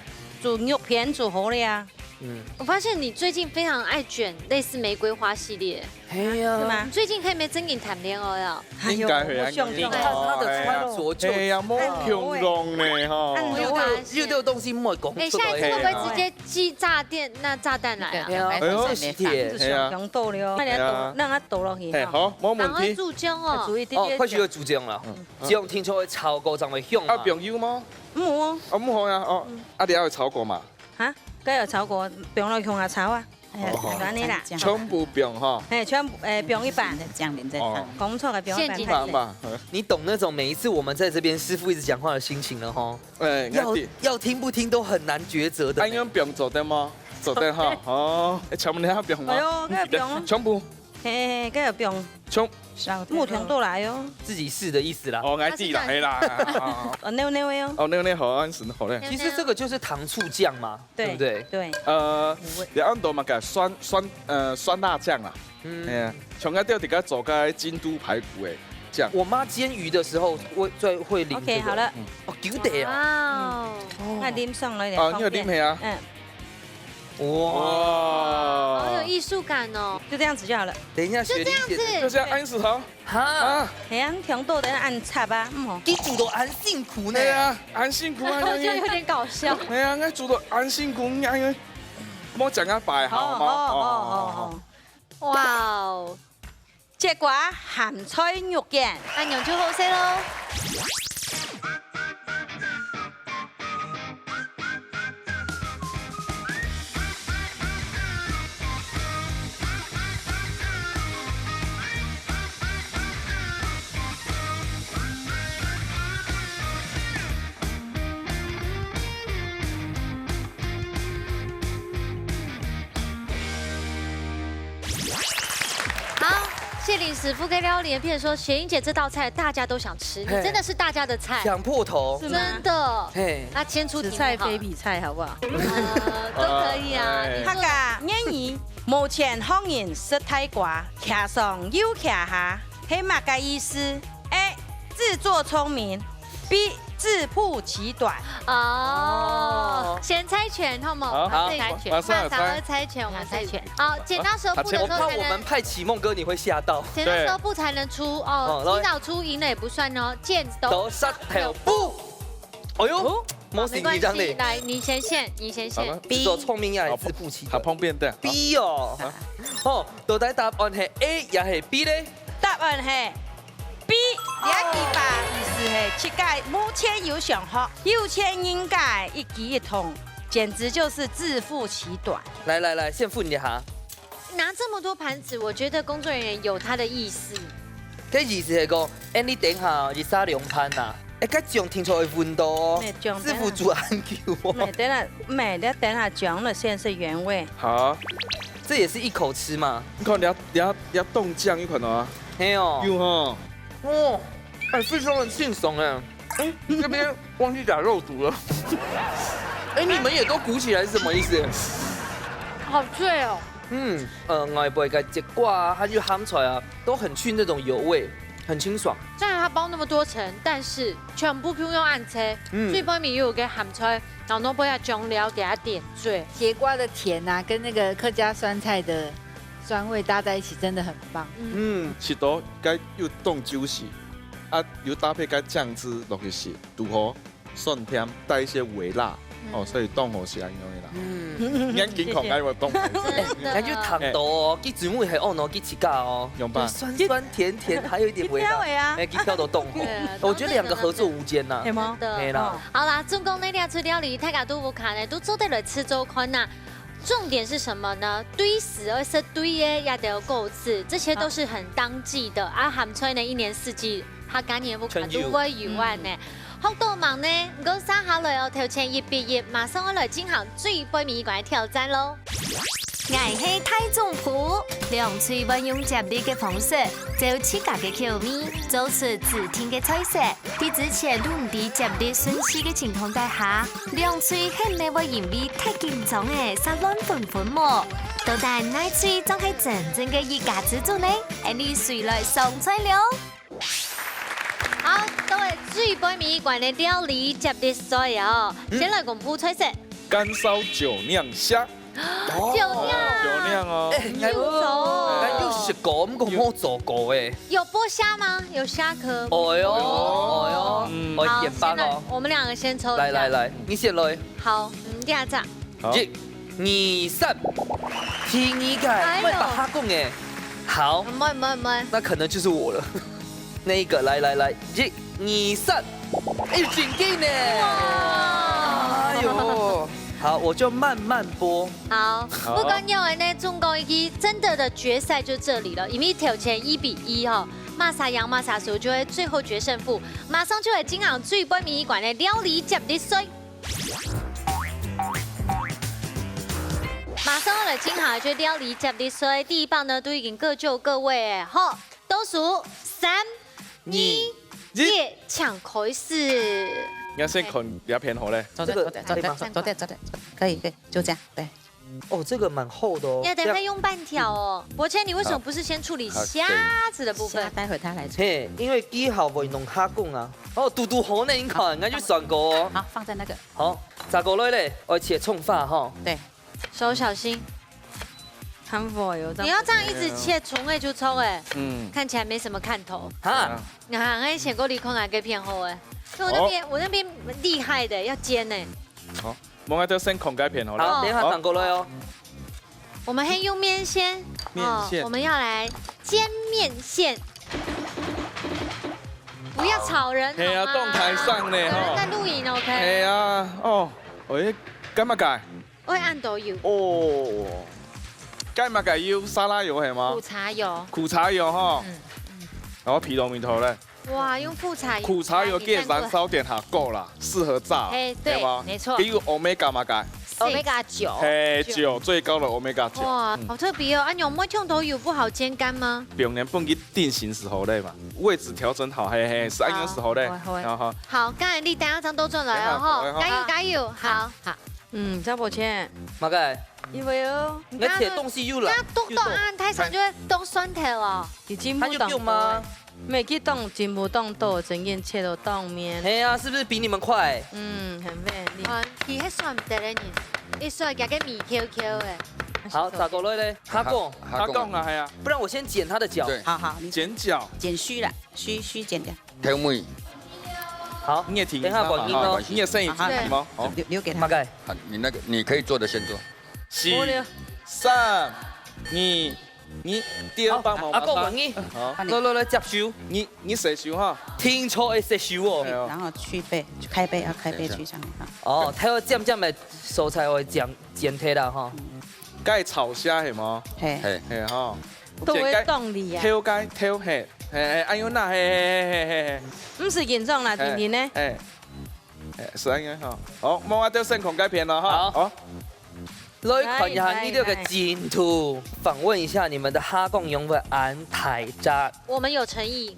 就肉片就好了啊。 嗯。我發現你最近非常愛捲類似玫瑰花系列。嘿呀。是嗎？你最近可以無正經談戀愛啊？哎喲，應該會啊，我想想。你看他的穿着就，嘿呀，無共樣呢，吼。哎，有啊。有，有的東西莫講出來。哎，下一次會不會直接寄炸彈，那炸彈來啊？對，哎呀，哎呦，是鐵。是想想到了。那你要倒，哎呀。讓它倒落去，嘿，哈。好，沒問題。趕快注漿哦。注意，哦，開始有注漿了。嗯。這樣聽說會炒過，正會香嘛。啊，放油嗎？毋好哦。啊，毋好呀，哦。嗯。啊，你還有炒過嘛？ 哈？該有炒過，放落去啊炒啊。哎呀，哦，好。就恁樣啦。全部放吼。嘿，全部，哎，放一半。醬淋在湯。哦。講錯了，放一半。陷阱。一半吧。你懂那種每一次我們在這邊，師傅一直講話的心情了吼。哎，要，要聽不聽都很難抉擇的。哎，恁樣放做得嗎？做得哈。哦，哎，全部你還放嗎？哎喲，該放。全部。 嘿，嘿，該有放。從少，木桶倒來哦。自己試的意思啦。哦，𠊎知啦，係啦。哦，扭扭的哦。哦，扭扭好，恁樣好咧。其實這個就是糖醋醬嘛，對，對不對？對。呃，有恁多麼个酸，酸，呃，酸辣醬啦。嗯。哎呀，像𠊎兜自家做个京都排骨的醬。我媽煎魚的時候，會，最會淋這個。OK，好了。嗯。哦，九得啊。哇哦。嗯。那淋上來一點啊，你有淋起啊？方便。嗯。 哇。好有藝術感哦。就這樣子就好了。等一下，雪梨姐的，就這樣子。就這樣，恁樣好。哈。啊。嘿啊，強度的恁插啊，嗯吼。你煮到恁辛苦呢。對啊，恁辛苦啊，我覺得有點搞笑。對啊，𠊎煮到恁辛苦，哎呀，莫講啊，擺好嗎？哦，哦，哦，哦，哦。哇哦。 節瓜鹹菜肉卷，恁樣就好勢咯。好，謝林師傅跟廖麗蓮說，雪英姐這道菜大家都想吃，你真的是大家的菜，搶破頭。是嗎？真的。嘿。那先出題目好了。此菜非彼菜，好不好？呃，都可以啊。哎。你做。客家諺語，無錢學人食大瓜，徛上又徛下，係麼个意思？A，自作聰明。 B，自負其短。哦，哦。先猜拳，好嗎？好，好，先猜拳，馬上要猜。馬上要猜拳，我們猜拳。好，剪刀石頭布的時候才能。我怕我們派啟夢哥你會嚇到。剪刀石頭布才能出哦，哦，來。提早出贏了也不算哦。剪刀石頭布。哎呦，哦，沒關係，莫緊張咧。來，你先選，你先選。好了，比較聰明呀，還是自負其短？好，旁邊的。B哦。啊。哦，到底答案係A也係B咧？答案係 B，這句話意思係，自家無錢又想學，有錢人家一舉一動，簡直就是自負其短。來來來，先分一下。拿這麼多盤子，我覺得工作人員有他的意思。這意思係講，哎，你等下哦，一儕兩盤吶，哎，該醬定著會搵著哦。咩醬師傅煮恁久哦。咩，等下，咩，你等下醬了先係原味。好，這也是一口吃嘛。你看，你要，你要，你要凍醬一款哦。嘿哦。有吼。哦，哎，非常的清爽哎。哎，這邊忘記打肉毒了。哎，你們也都鼓起來是什麼意思？好脆哦。嗯，呃，外背个節瓜啊，還有鹹菜啊，都很去那種油味，很清爽。雖然它包那麼多層，但是全部都用恁脆，嗯最背尾有个鹹菜，然後背後醬料給它點綴。節瓜的甜啊，跟那個客家酸菜的酸味搭在一起，真的很棒。嗯，食到該又當juicy，啊，又搭配該醬汁落去食，拄好酸甜帶一些微辣，哦，所以當好食恁樣个啦。嗯，眼睛看該會當好食。哎，那就糖豆哦，佢專門係哦，喏，佢自家哦，用吧酸酸甜甜，還有一點微辣，佢挑的啊哎，佢挑到凍對啊哦。我覺得兩個合作無間吶係。嗎？的係啦好啦，總共呢，這出料理大家都有看呢，都做得來試做看吶。重點是什麼呢？對時而食對个，也得有夠吃，這些都是很當季的。啊，鹹菜呢，一年四季，客家人屋下都會有恁呢。學到無呢？毋過接下來哦，頭前一比一，馬上愛來進行最背尾一關个挑戰咯。 𠊎係大總舖，兩隊會用接力个方式，照自家个口味，做出指定个菜色。在之前都毋知接力順序个情況底下，兩隊係毋係會因為忒緊張仔，煞亂紛紛無？到底哪隊正係真正个一家之主呢？𫣆俚隨來上菜了。好，各位，最背尾一關个料理接力賽哦，先來公布菜色。乾燒酒釀蝦，酒釀，酒釀哦。哎，有做哎，有食過，毋過無做過哎。有剝蝦嗎？有蝦殼嗎？哦喲，哦喲，嗯哦，好，點棒哦。現在我們兩個先抽一下。來來來，你先來。好，嗯，第二張。好，一、二、三，第二個，哎喲莫把它講哎。好，毋會毋會毋會，那可能就是我了。那一個，來來來，一、二、三，哎，真緊呢。哇哎喲，好，我就慢慢剝。好，好不管有人呢，中國一真的的決賽就這裡了，因為頭前一比一哦，麼儕贏麼儕輸就會最後決勝負，馬上就會進行最背尾一關个料理接力賽。馬上來進行就料理接力賽，第一棒呢都已經各就各位哎，好，倒數三、二、一一，請開始。你要先看這片好咧。走的，這個走的，走的，可以嗎走的，走的，可以，可以，就這樣，對。哦，這個蠻厚的哦。要等下用半條哦。伯謙，你為什麼不是先處理蝦子的部分蝦？待會他來處。嘿，因為佢較會弄蝦公啊。哦，堵堵好呢，你看，𠊎就算過哦。好，放在那個。好，再過來咧，愛切蔥花哈。對，手小心，很火油，你要這樣一直切，蟲類就臭哎，嗯，看起來沒什麼看頭。哈，你看，哎，顯過你看哪個片好哎，因為我那邊我那邊厲害的要煎哎。好，我們就先看該片好了。好，等一下轉過來哦。我們先用麵線，麵線哦，我們要來煎麵線，不要吵人，嘿啊，好嗎動台上呢有人在吼。錄影，OK。嘿啊，哦，喂，該麼个？會按到油，哦，該麼个油？沙拉油係嗎苦？茶油，苦茶油吼。嗯然後皮頭米頭咧，哇，用苦茶油，苦茶油个燃燒點較高啦，適合炸，嘿，對嗎？沒錯佢有omega麼个？ omega 九，嘿，九，最高的omega九。哇，好特別哦！啊，你有沒有用到油不好煎乾嗎？平常分佢定型時候咧嘛，位置調整好，嘿嘿，係恁樣時候咧，好，好，好。然後好，剛才你等下張都轉來哦，好，吼，加油加油，好。嗯，張伯謙，麼个？因為哦，你切東西又來，那凍到啊，太長就會凍酸頭哦。已經他就丟嗎？每個凍，全部凍到，整件切到凍面。嘿啊，是不是比你們快？嗯，很厲害。啊，佢係算毋得个人，一算加个米Q Q个。好，再過來咧，蝦公，蝦公啊，係啊，不然我先剪他的腳。對，好好，你剪腳，剪鬚啦，鬚鬚剪掉。頭尾好，你也停等一下一下嘛關係哦。你也剩一隻好題目，好，留留給他麼。个？好，你那個你可以做的先做。四、三、二、一，丟幫忙阿公，阿公，好，換你來來來，接手，你你洗手哈，聽錯个接手哦哎。呦然後去背，開背要開背去上面哈。哦，佢有尖尖个所在會剪剪忒啦哈。該炒蝦係無？嘿，嘿，係哈，都會動你啊。挑該挑嘿，嘿，哎呦那，嘿嘿嘿嘿嘿，毋使緊張啦，婷婷呢？哎，哎，是恁樣哈。好，摸啊，就剩空該片了哈。好好，來看一下你這個進度，訪問一下你們的蝦公用會恁大隻。我們有誠意，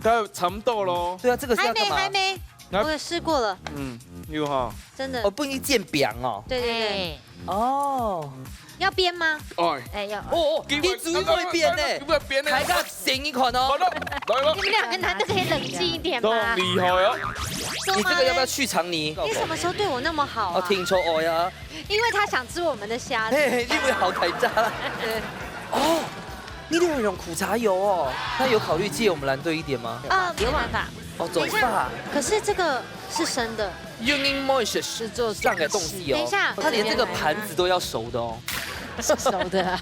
該差不多咯。對啊，這個是要幹嘛？還沒還沒，那我有試過了，嗯，有哈。真的哦，，不能煎餅哦。對對對，哎，哦，要煸嗎？哎，哎要哦哦，你煮會變呢，你會變呢大家試一看哦。好了，來了你。們兩個男的可以冷靜一點都嗎？厲害哦！你這個要不要去腸泥？你什麼時候對我那麼好啊？哦，聽說哦呀，因為他想吃我們的蝦子。嘿，嘿，你不要好抬價啦。對，哦，你那有用苦茶油哦，那有考慮借我們藍隊一點嗎？啊，沒有辦法。哦，走吧。可是這個是生的，用 moisture 是做上个東西哦。等一下他連這個盤子都要熟的哦。熟的啊。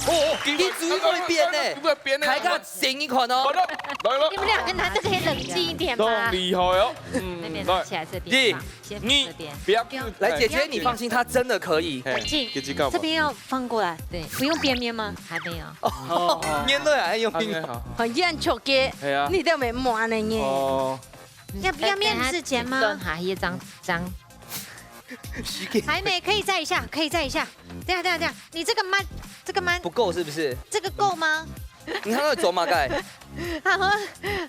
哦，你煮會變呢，你會變呢。大家試一看哦。好了，來了你。們兩個男的可以冷靜一點都嗎？厲害哦！那嗯，來，边拿起来这边放，先放你这边。不要來，姐姐你放心，他真的可以。嘿冷靜给几个吧這邊要放過來，对，不用煸面嗎？还没有。哦，面對還用啊，冰那。好，好。很硬球嘅，哎呀，你都沒摸呢耶。哦，要不要面之前嗎等一下？下一张张，時間還沒，可以再一下，可以再一下。等一下等一下等一下，你這個慢，這個慢，不夠是不是？這個夠嗎？你看那个走馬蓋，好啊，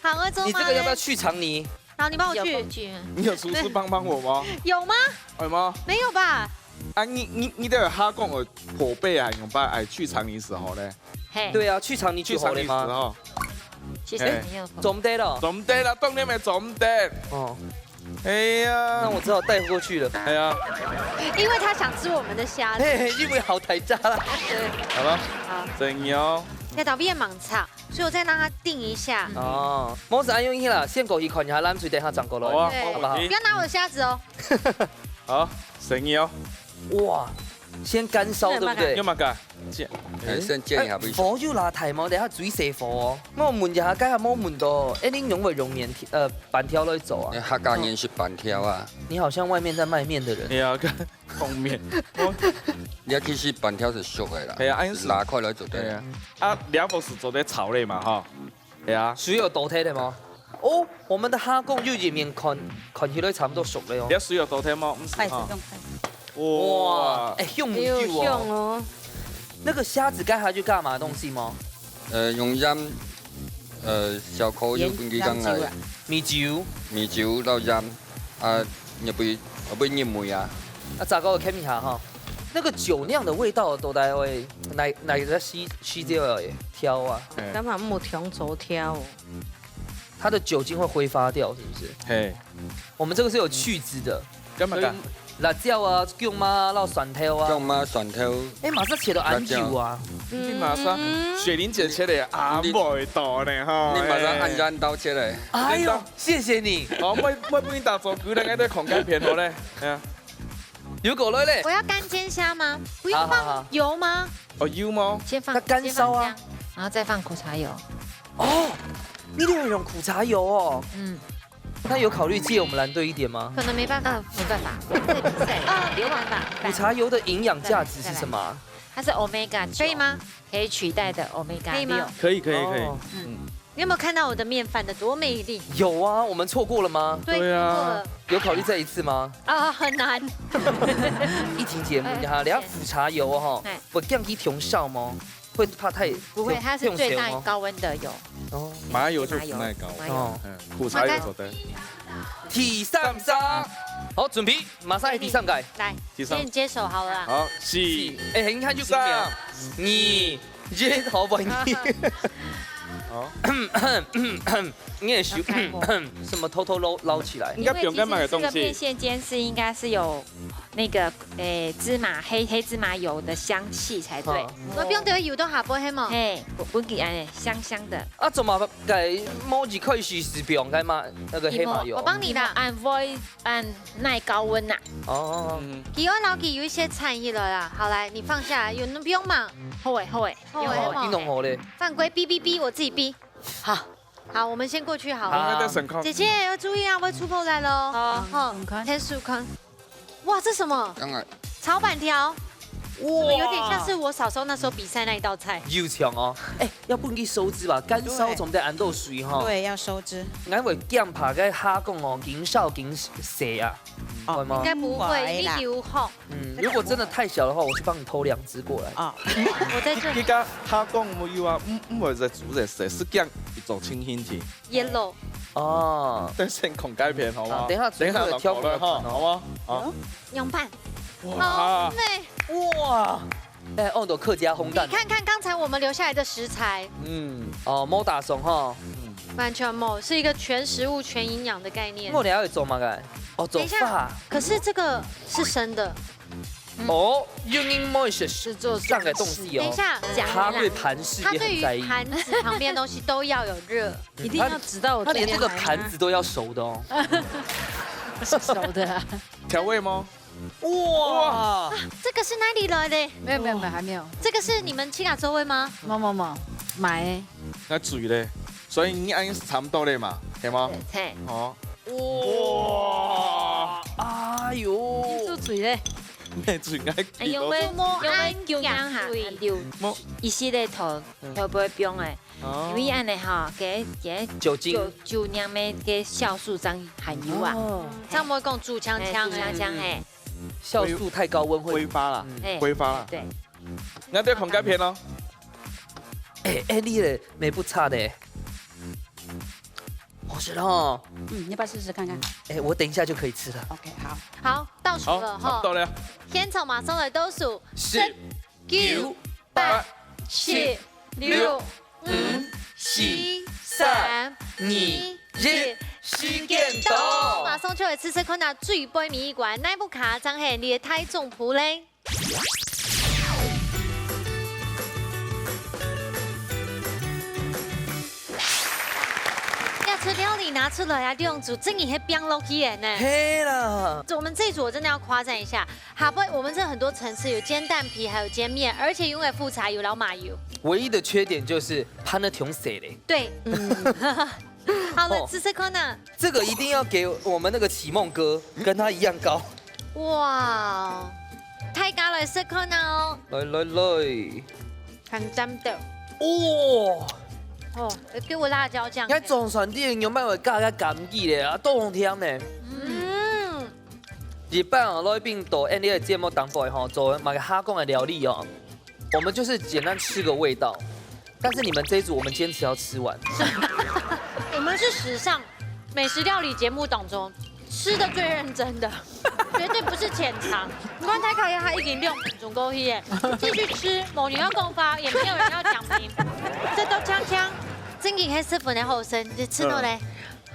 好啊，走馬你這個要不要去腸泥？好，你幫我去有工。具吗？你有廚師幫幫我嗎？有嗎？有嗎？沒有吧？啊，你你你得有蝦公个寶貝啊，用把愛去腸泥時候咧，嘿，對啊，去腸泥去腸泥時煮好了嗎？候，其实没有。做毋得了。做毋得啦，當然咪做毋得。哦，哎呀那，我只好帶過去了。哎呀，因為他想吃我們的蝦子。嘿嘿，你不要好抬價啦。好了，好，真有。要倒變盲茶，所以我再讓它定一下。哦，無事，恁樣啦，先過去看一下，咱隨等下轉過來。好啊，對沒問題不。要拿我的蝦子哦。好，真有。哇，先乾燒，對不對有？麼个？這哎，先煎一下微信。火有偌大無？等下水細火哦。我問一下，該下無問到，哎，恁樣會用麵條，呃，粄條來做啊？客家人食粄條啊，你好像外面在賣麵的人。哎呀，个方面，你其實粄條係熟个啦，係啊，恁樣係拉開來就對了對啊。。啊，兩步是做得炒類嘛，哈。係啊，水有倒忒个無？哦，我們的蝦公就已經看看起來差不多熟了哦你。水有倒忒嗎？毋係哈。筷子用筷子。哇哇，，哎，香哎呦，味香哦。哦。那個蝦子該下就加麼个東西嗎？呃，用鹽，呃，燒烤油分佢講啊，米酒。米酒落鹽，啊，入去，入去入味啊。啊，再過看一下哈，那個酒釀的味道到底會哪哪個時時節會挑啊？幹嘛木條做挑哦？它的酒精會揮發掉，是不是？嘿，我們這個是有去籽的，幹嘛的？辣椒啊、薑嫲啊、然後蒜頭啊。薑嫲蒜頭，哎，馬上切到恁幼啊！你馬上雪玲姐切的啊，味道呢哈。你馬上按鹽刀切嘞。哎呦，謝謝你。好，我我幫你打做，佢兩個在空間片好嘞。哎呀，如果來嘞，我要乾煎蝦嗎？不用好好好放油嗎？哦，有嗎？先放，那乾燒啊先放薑，然后再放苦茶油。哦，你有用苦茶油哦，嗯，那有考慮借我們藍隊一點嗎？可能沒辦法。呃，没办法，这比赛啊，没办法。苦茶油的營養價值是什麼啊？它是 omega 九，可以？嗎？可以取代的 omega 可以嗎六。可以可以可以哦。嗯，你有沒有看到我的麵飯的多美麗？有啊，我們錯過了嗎？對，對啊錯過了有考慮再一次嗎？啊，很難。疫情節目哈，聊苦茶油哦哈哎，會驚佢忒燒嗎？會怕太不會，它是最耐忒燒嗎？高溫的油。哦，麻油就不耐高。麻油哦，嗯，苦茶油做得。第三張，好，準備，馬上來第三個。來，第三先接手好了啦。好，四、哎，你看就三、二、一，好，不好意思。好，你也是什麼偷偷撈撈起來？應該不用幹嘛的東西因為其實這個麵線煎是應該是有那個誒芝麻黑黑芝麻油的香氣才對。哦我不用對油都下不黑嘛。嘿，我我給哎香香的。啊，怎麼改？摸幾塊是是不用該嘛那個黑麻油我？幫你啦。按會按耐高溫呐。哦，嗯，給我老給有一些菜一了啦。好來，你放下來，有人不用忙。好誒好誒，好誒有好誒你弄好嘞。犯規，逼逼逼，我自己逼。好，好，我們先過去好了。好應該在省康。姐姐要注意啊，會出泡來咯。好好，你看天數看。哇，這什麼？當然，炒粄條。哇，有點像是我小時候那時候比賽那一道菜。有像哦，哎，要分佢收汁吧，乾燒總得恁多水哈。對，要收汁。𠊎會驚怕該蝦公哦，緊燒緊洗啊，哦，會嗎？應該不會，不會啦。你有吼。嗯，如果真的太小的話，我去幫你偷兩隻過來。哦，我在這裡。佢个蝦公無有啊，毋毋會再煮再洗，係驚佢做清清甜。Yellow。哦。等先看該片好嗎？啊，等一下等一下就過來哈，好嗎？好。仰般？哇，好美。哇，哎，哦，都客家烘蛋。你看看剛才我們留下來的食材，嗯，哦，無打爽哈，完全無，是一個全食物、全營養的概念。莫你還會做麼个？哦，做等一下，飯。可是這個是生的。哦，有人莫食是做生个東西哦。等一下，講一下，他對盤飾也很在意。他對於盤子旁邊的東西都要有熱。一定要指到我這邊來嗎？他連這個盤子都要熟的哦。是熟的啊。調味嗎？哇，這個是哪裡來的？沒有沒有沒有，還沒有。這個是你們自家做的嗎？無無無，買的。該水咧，所以你恁樣差不多咧嘛，係嗎？嘿。哦。哇，哎喲，做水咧。咩水愛哎，用个用个弓箭哈，就一息个頭，頭不會放个。 哦。因為恁樣吼，該該酒精酒酒裡面个酵素正含有啊。哦，正會講煮嗆嗆，哎，煮嗆嗆嘿。酵素太高溫會揮發啦，嗯，哎，揮發啦。對。那再看該片哦。哎哎，你嘞，沒不差的。好吃哦。嗯，你要不要試試看看？哎，我等一下就可以吃了。OK，好。好，倒數了哈。好，差不多了。現場馬上來倒數，十、九、八、七、六、五、四、三、二、一，時間到。馬上就來試試看啊，最背尾一關，哪一部卡正係你个大總鋪咧？ 這出料理拿出來啊，兩組真个係拚落去个呢。係啦。我們這一組我真的要誇讚一下，下背我們這很多層次有煎蛋皮，還有煎麵，而且用个副菜有老馬油。唯一的缺點就是盤得忒細咧。對，嗯。好了，哦。試試看啊。這個一定要給我們那個啟夢哥，跟他一樣高。哇，大家來試看啊哦。來來來。 很讚的。哦。哦，還叫我辣椒醬。該總算啲牛肉會加加感覺咧，啊，都好甜呢。嗯。一般哦，來賓到𠊎等个節目當中吼，做麼个蝦公个料理哦，我們就是簡單吃個味道。但是你們這一組，我們堅持要吃完。我們是史上美食料理節目當中吃得最認真的。 絕對不是淺嘗。你看大家佢已經兩分鐘過去耶，繼續吃，無人要講話，也沒有人要講評，這都鏘鏘。正經係十分个好食，你食落咧？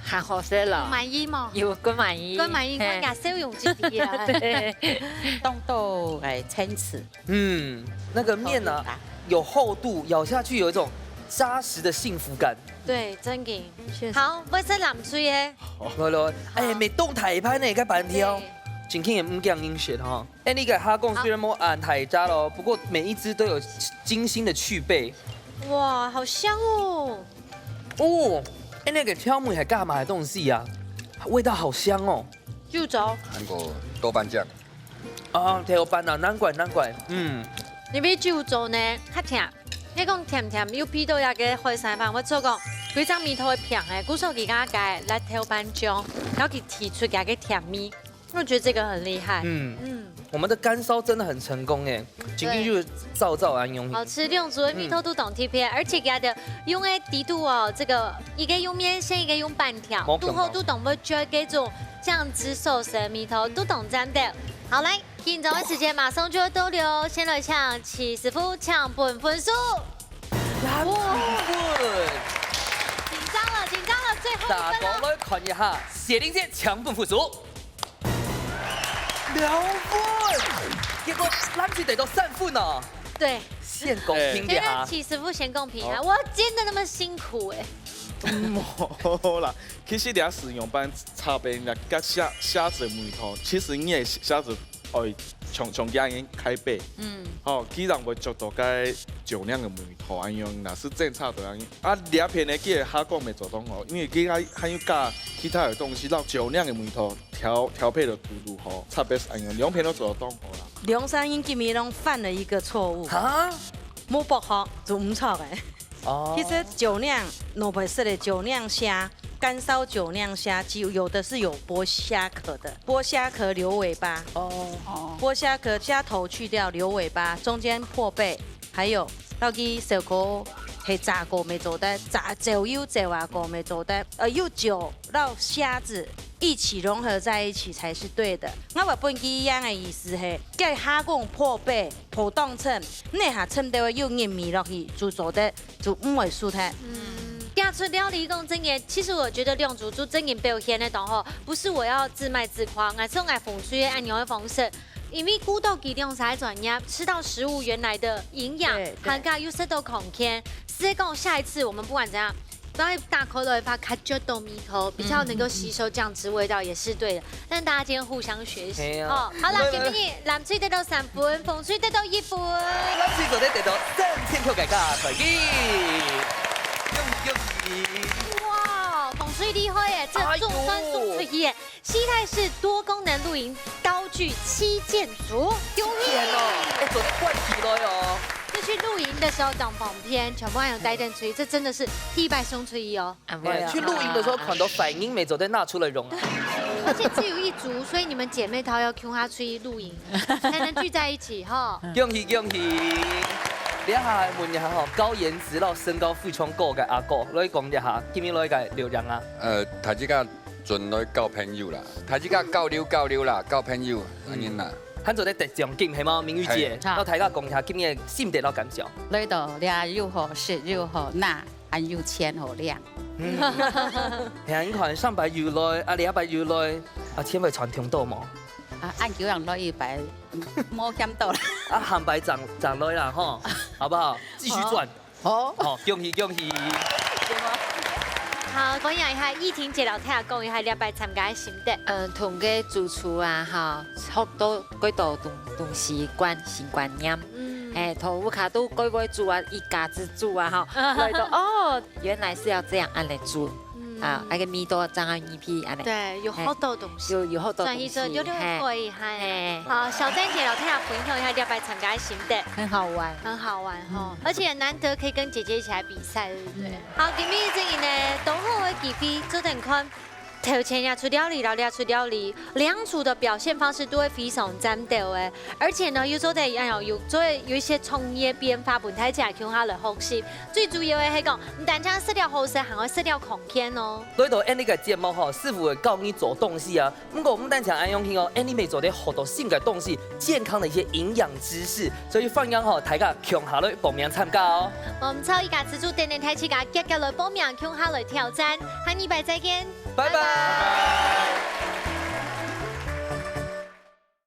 還好食咯。滿意無？有夠滿意。夠滿意，嘿。看人家笑容之地啊。對。動到，哎，層次。嗯，那個麵啊，厚度啊。有厚度，咬下去有一種扎實的幸福感。對，正經。確實。好，愛食藍水个。來來，哎，哦。乜當大盤呢，該粄條。對。 正經也毋驚人食吼。哎，你个蝦公雖然無恁大隻咯，不過每一隻都有精心的去背。哇，好香哦！哦，哎，那個調味係加麼个東西啊？味道好香哦。酒糟。韓國豆瓣醬。啊，豆瓣啊，難怪難怪，嗯。因為酒糟呢，較甜。你講甜甜，又配到那個海產飯，我做講，佢正味道會平誒，故所佢加个辣豆瓣醬，然後佢提出佢个甜味。 我覺得這個很厲害。嗯，嗯。我們的乾燒真的很成功耶，今天就是照照安用。好吃，兩組个味道都當特別，嗯。而且佢个用个底肚哦，這個一個用麵線，一個用粄條，無共樣。肚後都當會覺得這種醬汁sauce个味道，都當讚的。好，來，緊張个時間馬上就要到了，先來請徐師傅請分分數。來，哇。分。緊張了，緊張了，最後一分了。大家來看一下，雪玲姐請分分數。 兩分，結果藍隊得到三分哦。對。先公平點啊。現在徐師傅先公平啊，好。我煎得那麼辛苦欸。無啦，其實這係用粄炒粄啦，佮蝦，蝦子个味道，其實你个蝦子愛像，像這樣開背。嗯。吼，既然會做到該酒釀个味道，恁樣，若係煎炒到恁樣，啊，這片呢，佢个蝦公乜做當好，因為佢還，還有加其他个東西，讓酒釀个味道 調，調配得堵堵好，差不多恁樣，兩片都做得當好啦。兩儕人今晡日攏犯了一個錯誤。哈？無剝殼就毋著个。哦。其實酒釀，老白說个酒釀蝦，乾燒酒釀蝦，其實有的是有剝蝦殼的，剝蝦殼留尾巴。哦。哦。剝蝦殼，蝦頭去掉，留尾巴，中間破背，還有落去燒過，係炸過乜做得，炸，照油照啊過乜做得，呃，用酒讓蝦子一起融合在一起才是對的。𠊎話本佢樣个意思係，該蝦公破背、破當稱，你下稱到个有入味落去，就做得，就毋會輸忒。嗯，這齣料理講真个，其實我覺得兩組就真个表現得當好，不是我要自賣自誇，𠊎係用𠊎紅隊个恁樣个方式，因為顧到佢兩儕專業，吃到食物原來的營養，對，對。還加又食到康健，所以講下一次我們不管怎樣， 然後打開來的話，較足多味道，比較能夠吸收醬汁味道也是對的。但大家今天互相學習。係啊。哦，好啦，來，來，來。今晡日藍隊得到三分，紅隊得到一分。藍隊做得得到三千票个加菜金。恭喜恭喜！哇，紅隊厲害耶，這總算送出去耶！哎呦。西泰式多功能露營刀具七件組，恭喜！天哦，哎，做得關起來哦。就去露營的時候當方便，全部人有帶電吹，這真的是第一擺送出去哦。 啊，哎，去露營的時候，看到反應沒做得拿出來用啊。而且只有一組，所以你們姐妹淘要共下出去露營，才能聚在一起哈。恭喜恭喜！這下問一下吼，高顏值摎身高非常高个阿哥，來講一下，今日來个留言啊。呃，大自家準來交朋友啦，大自家交流交流啦，交朋友，恁樣啦。還做得得獎金係無，明玉姐？係。摎大家講一下今日个心得摎感想。來到這又好食又好拿。 還有錢好領。嗯。係啊，你看上擺又來，啊，這擺又來，啊，錢會賺忒多無？啊，恁久樣來一擺，無嫌多啦。啊，下擺正，正來啦，吼，好不好？繼續賺。好。好，恭喜，恭喜。好，講一下，依婷姐摎大家講一下這擺參加个心得。嗯，同个主廚啊，吼，學到幾多東，東西，觀，新觀念。嗯。 哎，頭屋下都該會煮啊，一家子煮啊，吼，來到，哦，原來是要這樣恁樣煮，嗯。啊，那個味道正好入去，恁樣。對，有好多東西。哎，有，有好多東西，轉去做，就，就會改一下。嘿。好，小詹姐摎大家分享一下這擺參加个心得。很好玩。很好玩吼，嗯。而且難得可以跟姐姐一起來比賽，對不對？嗯。好，今晡日正經呢，當好个機會，做得看 頭前這齣料理摎這齣料理，兩組的表現方式都會非常讚鬥誒。而且呢，又做得，哎喲，有做得有一些創意的變化，分大家共下來學習。最主要的係講，毋單淨食了好食，還愛食了康健哦。來到𠊎俚个節目吼，師傅會教你做東西啊，毋過毋單淨恁樣去哦，𠊎俚乜做得學到新个東西，健康的一些營養知識。所以歡迎吼，大家共下來報名參加哦。毋著，一家之煮等等大自家遽遽來報名，共下來挑戰。下禮拜再見。 拜拜。